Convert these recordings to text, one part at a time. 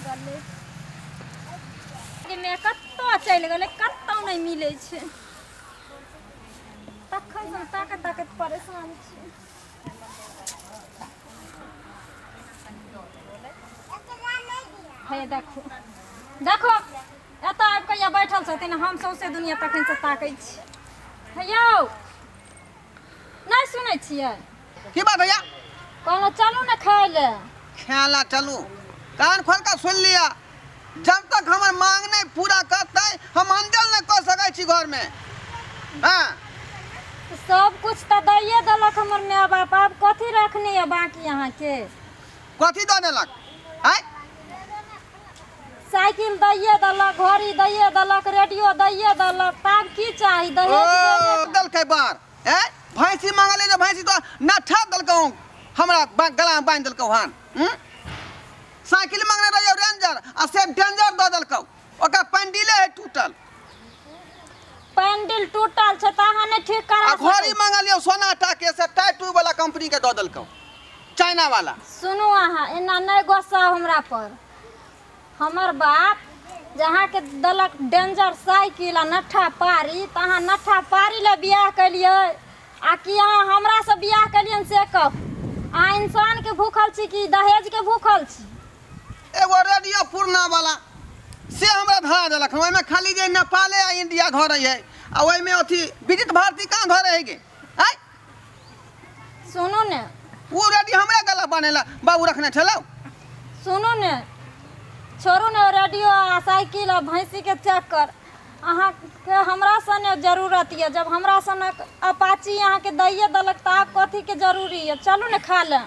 गेलै गे माय, कतऽ चलि गेलै, कतौ नहि मिलै छै। तखन से ताकत ताकत परेशान छी। हे देखो देखो, एतऽ आबि कऽ या बैठल छथिन, हम सौंसे दुनिया तखन से ताकै छी। हे यौ, नहि सुनै छियै? की बात भैया? कहलहुँ चलू ने खाय लए। खेला चलू, कान खोल कऽ सुनि लिअ, जब तक हमर मांग नहि पूरा करतै हम अंजल नहि कऽ सकै छी घरमे। हँ, सब कुछ तऽ दैये देलक हमर माय बाप, आब कथी रखने यऽ बाकी अहाँके? कथी दऽ देलक आँय? साइकिल दैये देलक, घड़ी दैये देलक, रेडियो दैये देलक, तऽ आब की चाही? ओ दहेज देलकै बार ए भैंसी मांगले जे भैंसी तो नठा देलकौ, हमरा गला में बांधि देलकौ हन। हम्म? साइकिल मांगने रहियो रेंजर, आ से डेंजर दऽ देलकौ, ओकर पैंडिले है टूटल। पैंडिल टूटल छै तऽ अहाँ नहि ठीक करा आ घड़ी सकै? मांगलियो सोना टाके, से टाइटू वाला कंपनी के दऽ देलकौ, चाइना वाला। सुनू, अहाँ एना नहि गोसाउ हमरा पर। हमर बाप जे अहाँके देलक डेंजर साइकिल आ नट्ठा पारी, तऽ अहाँ नट्ठा पारी लए बियाह केलियै आ कि अहाँ हमरासँ बियाह केलियनि से कहू? अहाँ इंसानके भूखल छी कि दहेजके भूखल छी? एगो रेडियो पुरना वाला से हमरा धरा देलक हन, ओहिमे खाली जे नेपाले आ इंडिया धरै है, आ ओहिमे अथी विदित भारती कहाँ धरै है गे? आँय? सुनू ने। ओ रेडियो हमरा गला बनेला बाबू रखने छलौ। सुनू ने, छोड़ू ने रेडियो आ साइकिल आ भैंसीके चक्कर। अहाँके हमरा सने जरूरत यऽ? जब हमरा सनक अपाची अहाँके दैये देलक तऽ आब कथीके जरूरी यऽ? चलू ने खा ले।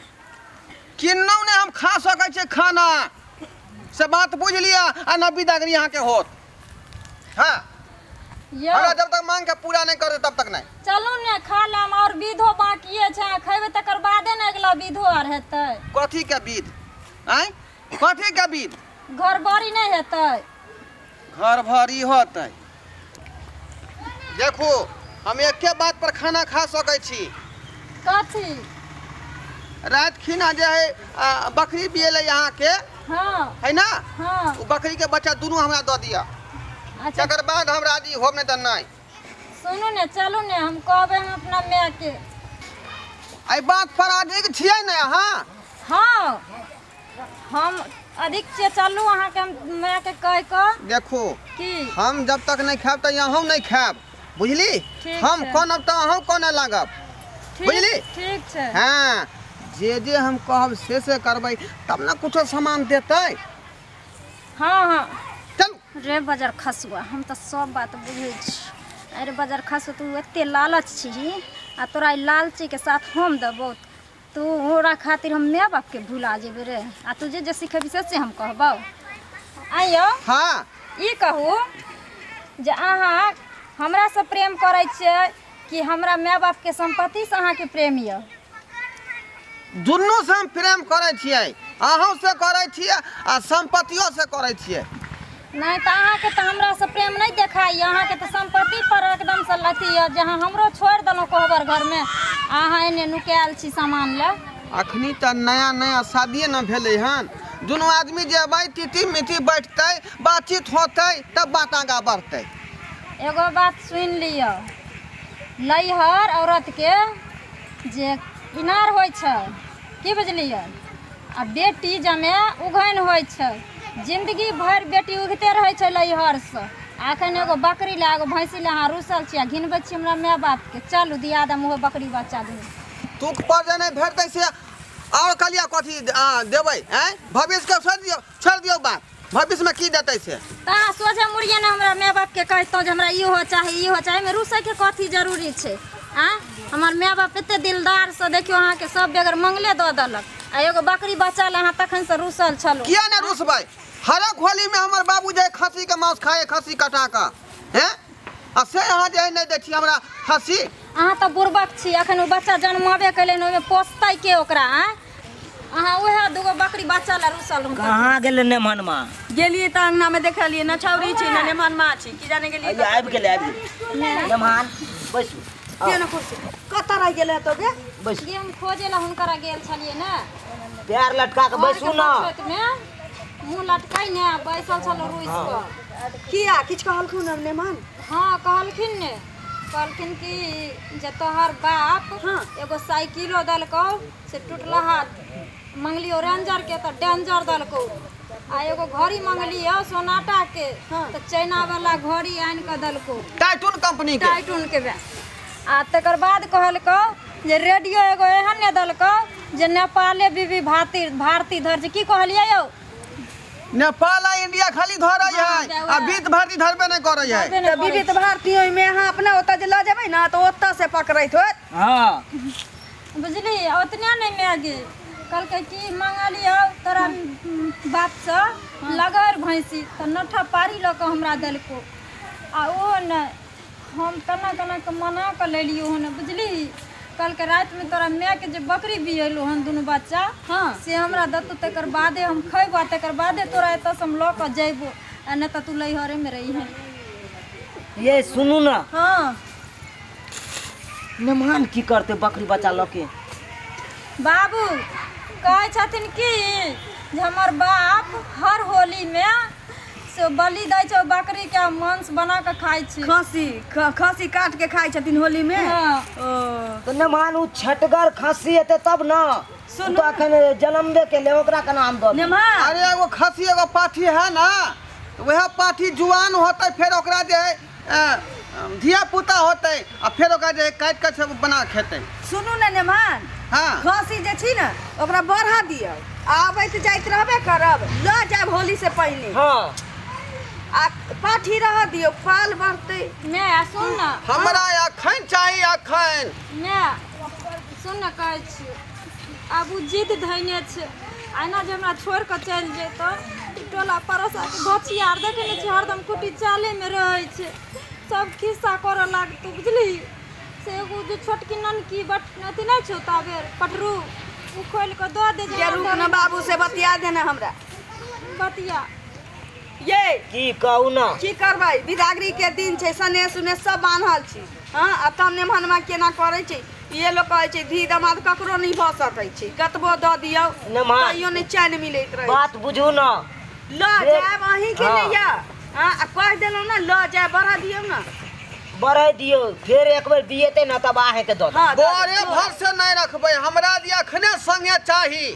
किन्नौ नहि हम खा सकै छियै खाना, से बात बुझि लिअ, आ न बिदागरी अहाँके होत। हाँ। यौ, हमरा जब तक मांग के पूरा नहीं करते तब तक नहीं। चलू ने खा लेम, और विधो बाकिए छै, अहाँ खैबै तकर बादे ने अगिला विधो आर हेतै। कथी के विध? आँय, कथी के विध? घर बड़ी नहि हेतै? घर भरी होतै। देखू, हम एके बात पर खाना खा सकै छी। कथी? राति खिना जे है बकरी बियेलै अहाँके। हाँ। है ना? हाँ। ओ बकरी के बच्चा दुनू हमरा दऽ दिअ। अच्छा। तकर बाद हम राजी होब, नहीं तऽ नहीं। सुनू ने, चलू ने, हम कहबै हम अपना माय के। एहि बात पर अधिक छियै ने अहाँ? हाँ, हम अधिक छियै। चलू, अहाँके हम माय के कहि कऽ। देखू। की? हम जब तक नहीं खायब तऽ अहूँ नहीं खायब, बुझली? ठीक हम छै। कोनब तऽ अहूँ कोने लागब। ठीक। बुझली? ठीक छै। हाँ, जे जे हम कहब से से करबै तब ने कुछो सामान देतै। हाँ हाँ। चल। रे बजर खसुआ, हम तऽ सब बात बुझै छी। अरे बजर खसुआ, तू एते लालच छीही आ तोरा ई लालचीके साथ हम देबौ, तू ओकरा खातिर हम माय बापके भुला जेबै रे? आ तू जे जे सिखेबही से से हम कहबौ। आइयो। हाँ। ई कहू जे अहाँ हमरासँ प्रेम करै छियै कि हमरा माय बापके सम्पत्तिसँ अहाँके प्रेम यऽ? दुनू से हम प्रेम करै छियै, अहूँ से करै छियै आ सम्पत्तियो से करै छियै। नहि तऽ अहाँके तऽ हमरासँ प्रेम नहि देखाइए, अहाँके तऽ सम्पत्ति पर एकदमसँ अथी यऽ जे अहाँ हमरो छोड़ि देलहुँ कोहबर घरमे आ अहाँ एने नुकायल छी सामान लए। अखनी तऽ नया नया शादिये ने भेलै हन, दुनू आदमी जेबै तीती मिती बैठतै, बातचीत होतै, तब बात आगाँ बढ़तै। एगो बात सुनि लिअ, लैहर औरतके जे इनार होइ छै, की बुझलियै, आ बेटी जमे उघैन होइ छै। जिन्दगी भरि बेटी उघिते रहै छै लैहरसँ। आ एखन एगो बकरी लए, एगो भैंसी लए अहाँ रुसल छी आ घिनबै छी हमरा माय बापके। चलू, दिया दम ओहो बकरी बच्चा दुनू। तुक पर जे नहि भेटतै से आओर कहलियै कथी देबै? आँय, भविष्यके छोड़ि दियौ, छोड़ि दियौ बात, भविष्यमे की देतै से। तऽ अहाँ सोझे मुड़िए ने हमरा माय बापके कहितहुँ जे हमरा ई हो चाही, ई हो चाही। एहिमे रुसैके कथी जरूरी छै? आँय, हमर माय बाप एते दिलदारसँ देखियौ अहाँके सब बेगर मंगले दऽ देलक, आ एगो बकरी बच्चा लए अहाँ तखनसँ रुसल छलहुँ। किया ने रुसबै? हरेक होलीमे हमर बाबू जे खस्सीके मांस खाए, खस्सी कटा कऽ हैं, आ से अहाँ जे नहि दै छी हमरा खस्सी। अहाँ तऽ बुड़बक छी। एखन ओ बच्चा जन्मबे केलै, ओहिमे पोसतै के ओकरा? आँय, अहाँ उएह दूगो बकरी बच्चा लए रुसल रहू। कहाँ गेलै नेमहनमा? गेलियै तऽ अंगना में देखलियै, न छौरी छै न नेमहनमा छै, की जाने गेलियै। अइयो आबि गेलै, आबि गेलै नेमहान, बैसू। के न कुर्सी कतऽ रहि गेलै तो गे? बैसू। गे, हम खोजे लए हुनकरा गेल छलियै ने। पैर लटका के बैसू घरके ने। पछोतमे। मुँह लटकै ने बैसल छलहुँ रुसि कऽ। किया किछु कहलखुन हम नेमान? हँ, कहलखिन ने, कहलखिन कि जे तोहर बाप एगो साइकिलो देलकौ से टुटलहा, मंगलियो रेंजर के तऽ डेंजर देलकौ, आ एगो घड़ी मंगलियो सोनाटा के तऽ चाइना वाला घड़ी आनि कऽ देलकौ, टाइटून कंपनी के। टाइटून के बे। आ तकर बाद कहलकौ जे रेडियो एगो एहन ने देलकौ जे नेपाले बीबी भाती भारती धर छै। की कहलियै यौ? नेपाल आ इंडिया खाली धरै है आ बीत भारती धरबे नहि करै है। धरबे नहि तऽ करै। विविध भारती ओहिमे अहाँ अपना ओतऽ जे लऽ जेबै ने तऽ ओतऽ से पकड़ैत होत। हँ। बुझली, ओतने नहि माय गे, कहलकै कि मंगलियौ तोरा बापसँ लगड़ भैंसी तऽ नठा पारी लऽ कऽ हमरा देलकौ, आ ओहो नहि हम केना केना कऽ मना कऽ लेलियौ हन। बुझली, कहलकै रातिमे तोरा मायके जे बकरी बिएलौ हन दुनू बच्चा से हमरा देतौ, तकर बादे हम खयबो आ तकर बादे तोरा एतऽसँ हम लऽ कऽ जयबो, आ नहि तऽ तू लैहरेमे रहिहे। ये सुनू ने। हँ। मेहमान की करते बकरी बच्चा लऽ के? बाबू कहै छथिन कि जे हमर बाप हर होलीमे से बलि दै छै बकरीके, मांस बना कऽ खाइ छै। खस्सी खस्सी काट के खाइ छथिन होली में? हँ। ओ तऽ मेहमान ओ छटगर खस्सी हेतै तब ने। सुनू। ओ तऽ अखन जनमबे केलै, ओकरा केना हम दऽ दियै? नेम्हा। अरे एगो खस्सी एगो पाठी है ना, तऽ वएह पाठी जुआन होतै, फेर ओकरा जे है धिया पुता होतै आ फेर ओकरा जे है काटि कऽ सब बना कऽ खेतै। सुनू ने नेमान। हँ। खस्सी जे छी ने ओकरा बढ़ा दियौ, आबैत जाइत रहबे करब, लऽ जायब होली से पहिने। हँ। आ पाठी रह दियौ, पाल बढ़तै। माय सुन ने। हमरा अखन चाही, अखन। माय सुन ने, कहै छियौ आब ओ जिद धयने छै, आ एना जे हमरा छोड़ि कऽ चलि जैतौ, टोला पड़ोसाके घोची आर देखै नहि छी, हरदम कुटी चालेमे रहै छै, सब खिस्सा करऽ लागतौ। बुझली, से एगो जे छोटकी ननकी बट अथी नहि छौ ताबेर पटरू, ओ खोलि कऽ दऽ दे। जे रुक ने बाबू से बतिया देने हमरा। बतिया। ये की कहू ने। की करबै, बिदागरी के दिन छै, सने सुने सब बान्हल छी। हँ, आ तब नेमहनमा केना करै छै? इहे लोक कहै छै धी दमाद ककरो नहि भऽ सकै छै, कतबो दऽ दियौ नेमहन। तैयो नहि चैन मिलैत रहै। बात बुझू ने। लऽ जायब अहीँके। नहि यऽ। हँ, आ कहि देलहुँ ने लऽ जायब, बढ़ा दियौ ने। बढ़ै दियौ, फेर एक बेर बियेतै ने तब अहाँके दऽ देब। हँ, दऽ बड़े देब। भर से नहीं रखबै, हमरा दिया अखने संगे चाही।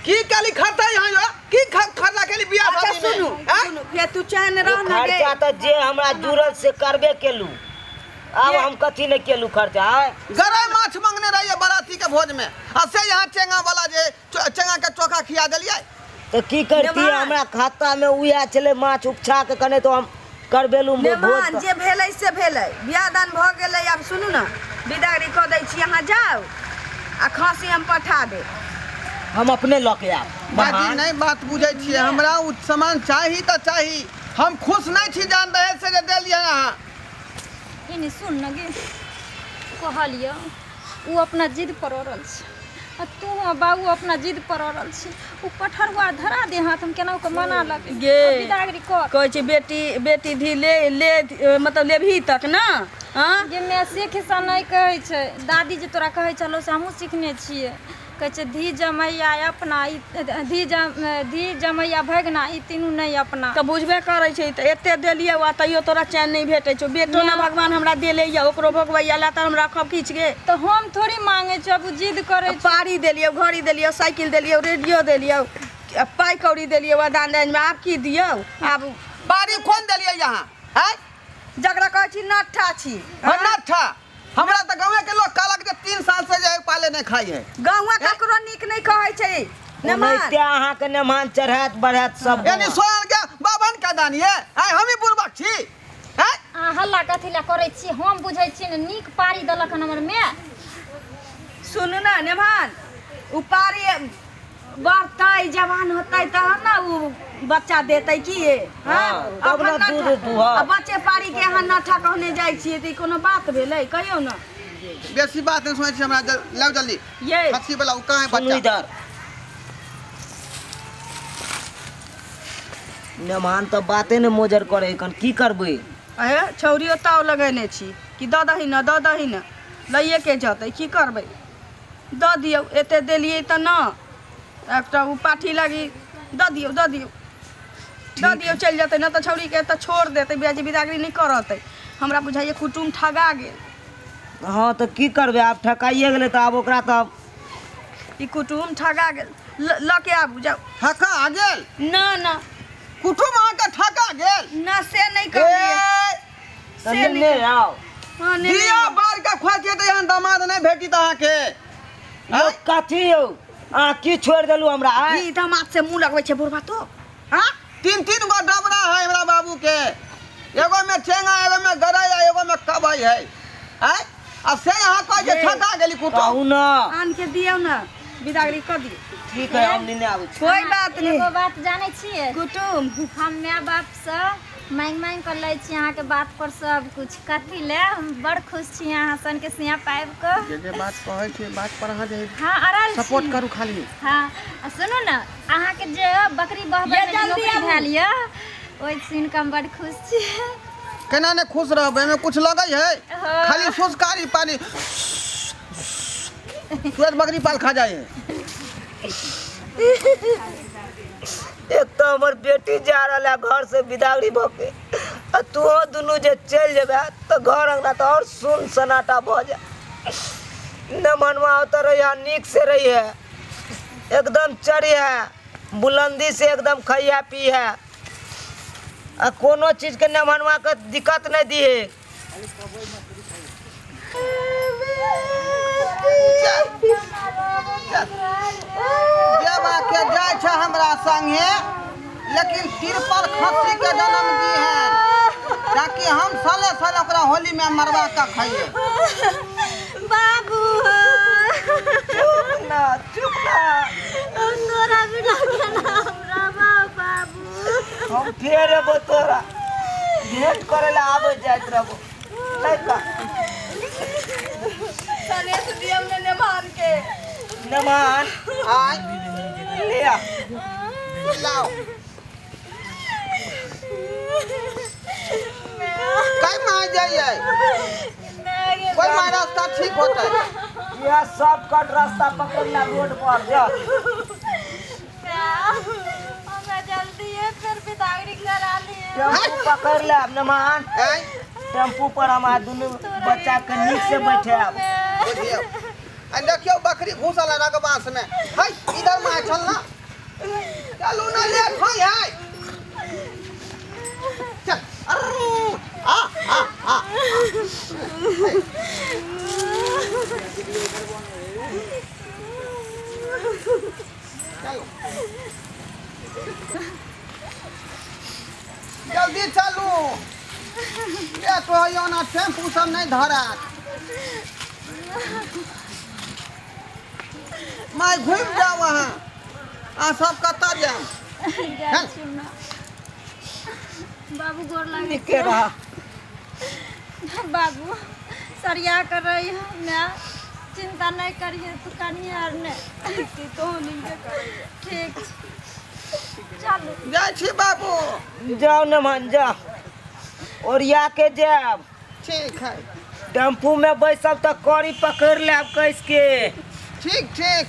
की काली खर्चा यहाँ यो? की खर्चा केली बियाह अच्छा शादी में? सुनू। हैं? सुनू, फेर तू चैन ओ रह ने गे। खर्चा तऽ जे हमरा जुड़ल से करबे केलू, आब ये- हम कथी नहि केलू खर्चा आँय? गरई माछ मंगने रहिए बाराती के भोज में, आ से यहाँ चेंगा वाला जे चेंगा के चोखा खिया देलिए। तऽ की करती? नेमान। हमरा खाता मे उएह छलै, माछ उपछा के कने तो हम करबेलू भोज। नेमान तऽ। जे भेलै से भेलै, बियाह दान भऽ गेलै। आब सुनू ने, बिदागरी कऽ दै छी, अहाँ जाउ आ खाँसी हम पठा देब। हम अपने लऽ के आयब। बाजी महान। नहीं बात बुझै छियै, हमरा ओ सामान चाही तऽ चाही। हम खुश नहीं छी जान दहेज से जे देलियै अहाँ। एने सुन न गे, कहलियौ ओ अपना जिद पर अड़ल छै आ तू आ बाबू अपना जिद पर अड़ल छी। ओ पठरुआ धरा दे हाथ, हम केनाहु कऽ मना लेबै। गे। आ बिदागरी कर। कहै छै बेटी बेटी धी ले ले, मतलब लेबही तक ने। हँ गे माय, से खिस्सा नहि कहै छै दादी, जे तोरा कहै छलौ से हमहूँ सिखने छियै। कहै छै धी जमैया अपना ई धी जम धी जमैया भगना ई तीनू नहि अपना। तऽ बुझबे करै छै, तऽ एते देलियै आ तैयो तोरा चैन नहि भेटै छौ। बेटो ने भगवान हमरा देले यऽ, ओकरो भोगबैया ला तऽ हम रखब किछु गे? तऽ हम थोड़ी मांगै छियौ, आब ओ जिद करै छै। पारी देलियौ, घड़ी देलियौ, साइकिल देलियौ, रेडियो देलियौ, आ पाइ कौड़ी देलियौ आ दान दहेजमे आब की दियौ आब? बाड़ी कोन देलियै यहाँ हैं? जकरा कहै छी नट्ठा छी। हँ, नट्ठा। हमरा तऽ गाँवे के लोग कहलक जे 3 साल से जे है पाले नहीं खाई है। गाँवा ककरो नीक नहि कहै छै नेमान। ओनाहिते अहाँके नेमान चढ़ायत बढ़ायत सब। यानी सोहर के बाबन के दान ये आइ हम ही बुड़बक छी हैं? अहाँ हल्ला कथी लए करै छी? हम बुझै छी ने, नीक पारी देलक हन हमर माय। सुनू ने नेमान, ओ पारी बढ़तै, जवान होतै तहन ने ओ बच्चा देतै की ये? हँ, तब ने अखन दूध नट्ठा- दुहत। आ बच्चे पारी के अहाँ नट्ठा कहने जाइ छियै तऽ ई कोनो बात भेलै? कहियौ ने। बेसी बात नहीं सुनै छी हमरा, लाउ जल्दी। ये खस्सी वाला ओ कहाँ है सुनू बच्चा? इधर नेमान तऽ बाते ने मोजर करे कन, की करबै? अहे छौड़ियो ताव लगेने छी कि दऽ दही ने, दऽ दही ने, लैए के जतै। की करबै, दऽ दियौ। एते देलियै तऽ न एकटा ओ पाठी लागी। दऽ दियौ, दऽ दियौ, दऽ दियौ, चलि जेतै। नहि तऽ छौड़ीके तऽ छोड़ देतै, बेजी बिदागरी नहि करतै। हमरा बुझाइए कुटुम ठगा गेल। हँ तऽ की करबै, आब ठकाइए गेलै तऽ आब ओकरा तऽ ई कुटुम ठगा गेल। लऽ के आबू, जाउ। ठका गेल? ना ना। कुटुम अहाँके ठका गेल? ना, से नहि कहलियै। ए, तऽ से नेने नहि। आउ। हँ, नेने दिया आउ। बार के खोजिए तऽ एहन दामाद नहि भेटित अहाँके। यौ कथी यौ, अहाँ की छोड़ि देलहुँ हमरा आँय? ई दामाद से मुँह लगबै छै बुढ़बा तो। हाँ, तीन तीन गो डबरा है हमरा बाबू के, एगो में चेंगा, एगो में गरई आ एगो में कबई है। आँय, आ से अहाँ कहै छै ठका गेली कुटुम। कहू ने। आन के दियौ ने, बिदागरी कऽ दियौ। ठीक है, हम नेने आबै छी। कोई बात नहीं। एगो बात जानै छियै कुटुम? हम माय बापसँ माँगि माँगि कऽ लै छी अहाँके बात पर सब कुछ। कथी ले हम बड़ खुश छी अहाँ सनके सिया पाबि कऽ। जे जे बात कहै छी बात पर अहाँ जे हँ, अड़ल छी। सपोर्ट करू खाली। हँ, आ सुनू ने, अहाँके जे बकरी बहबै ये मे जे जल्दी नौकरी आबू। भेल यऽ, ओहि सुनि कऽ हम बड़ खुश छी। केना ने खुश रहबै, एहिमे कुछ लगै है? हाँ। खाली सुसकारी पानी तुरंत बकरी पाल खा जाइ है। एक तऽ हमर बेटी जा रहल है घर से बिदागरी भऽ के, आ तूहो दुनू जे चलि जेबे तऽ घर अंगना तऽ आओर सुन सन्नाटा भऽ जाय। न मनवा ओतऽ रहिए, नीक से रहिए, एकदम चढ़िए बुलंदी से, एकदम खइहे पीहे आ कोनो चीजके न मनवा के दिक्कत नहि दिहे। देवा के जाइ छै हमरा संगे, लेकिन तिरपल खस्सी के जन्म दी है ताकि हम साले साले ओकरा होली में मरवा के खाइए। बाबू, चुप ना, चुप ना। तोरा बिना केना हमरा बाबू? हम फेर एबो, तोरा भेंट करे ला आबै जाइत रहबो। नहि का सनेस दियौ ने नेमान के। नमान। आय। ले आ। लाओ, कई मार जाइए, कोई मार रास्ता ठीक होता है। यह शॉर्टकट रास्ता पकड़ ला, रोड पर जा। हमरा जल्दी फिर बिदागरी करा लिए। टेम्पू पकड़ ले नमान। आय। टेम्पू पर हम आ दुनू बच्चा के नीक से बैठायब। बुझियौ, आ देखियौ बकरी घुसल है रगबास में है। इधर में चल ना, चलू ना, लेट होई है। चल, अर्रू, आ आ आ। चलो, जल्दी चलू, लेट होइयो ना, टेम्पू सब नहीं धरत। माय, घुमि जाउ अहाँ, अहाँ सब कतऽ जायब? जाइ छी ना बाबू, गोर लागै। नीके रह। बाबू, सरिया कर रही मैं, चिंता नहीं करिए, तू कनिए आर नहीं। तो नीके करैया। ठीक छै, चलू। जाइ छी बाबू। जाओ नमान, जा, ओरिया के जायब। ठीक है। टेम्पू में बैसब तऽ कड़ी पकड़ लेब कस के। ठीक ठीक,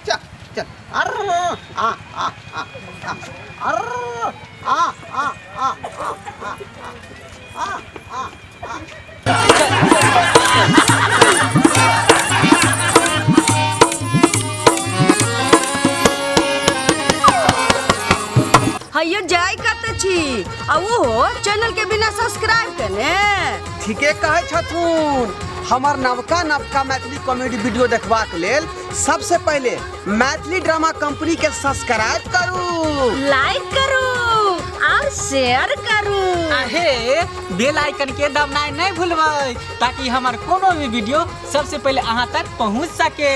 चल चल। अर्र आ आ आ आ, अर्र आ आ आ आ आ आ आ। हैयो, जाय कतऽ छी आ ओहो चैनल के बिना सब्सक्राइब केने? ठीके कहै छथुन। हमर नवका नवका मैथिली कॉमेडी वीडियो देखबाक लेल सबसे पहिले मैथिली ड्रामा कंपनी के सब्सक्राइब करू, लाइक करू और शेयर करू। आ हे, बेल आइकन के दबनाइ नहि भूलबै, ताकि हमर कोनो भी वीडियो सबसे पहिले अहाँ तक पहुँच सके।